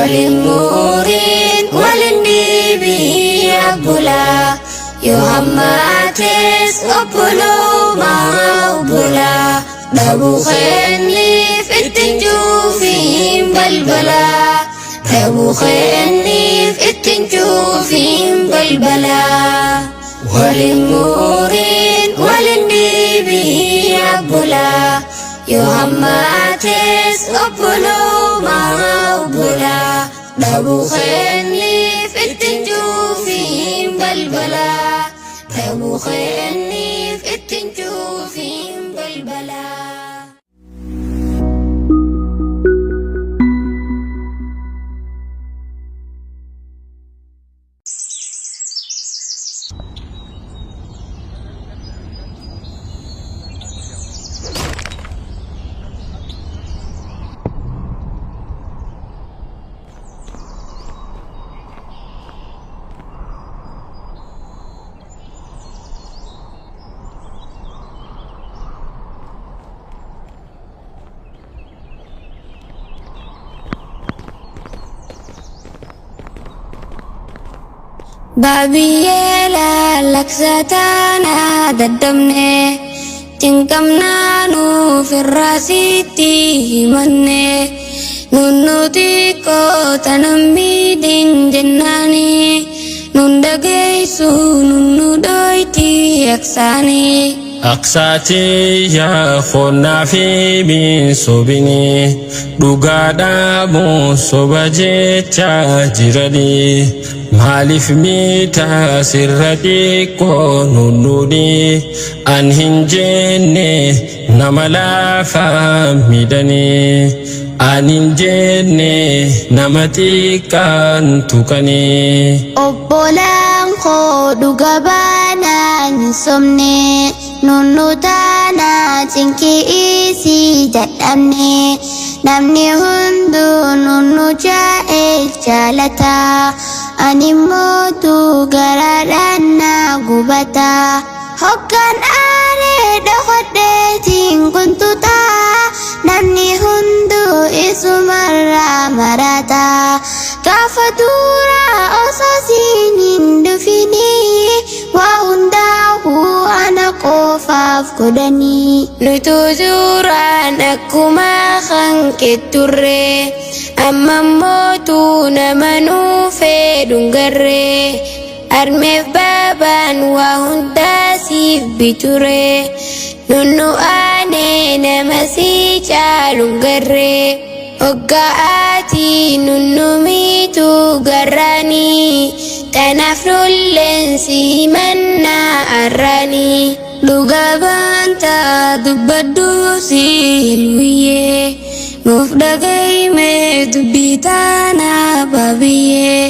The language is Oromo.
Waliin muuriin waliin dhiibii abbulaa yoo hammaates obboloomaa obbolaa dhabuu kenniif ittiin cuufiin balbalaa dhabuu kenniif ittiin cuufiin balbalaa waliin muuriin waliin dhiibii abbulaa yoo hammaates obboloomaa obbolaa dhabuu kenniif ittiin cuufiin balbalaa dhabuu kenniif ittiin cuufiin balbalaa. Baabiyyeela laksataanaa daddabne cinqamnaa nuuf irraa sitti himanne nunnuti qootanan miidhin jennaani nun dhageessu nunnu dhoyti yaksaanii. Aqsaatii yaa qonnaa fi miinsobinii dhugaadhaa soba jecha jiranii maaliif miita sirra xiqqoo nunnuudhi an hin jenne nama laafaa miidhanii an hin jenne nama xiqqaan tuqanii. Obbolaan koo dhuga baanaan hin sobne nunnu taanaa cinqii isii dadhabne namni hunduu nunnu jaa'e jaalata ani mootu garaadhaan na gubata hoggaan aaree dhokodheetiin guntutaa namni hunduu isumarraa marata gaafa duraa osoo siin hin dhufinii waa hundaa'uu ana qofaaf godhanii. Nutu suuraan akkuma hanqe turre amma mootu nama nuufee dhungarre armeef baabaan waa hundaa siif biture nunnu aanee nama si caalu garre hoggaa'aatii nunnu miitu garraanii tanaaf nulleen si mannaa arraanii. Dhuga baanta dubbadhu si hilwiyyee nuuf dhagayime dubbii taana baabiyyee.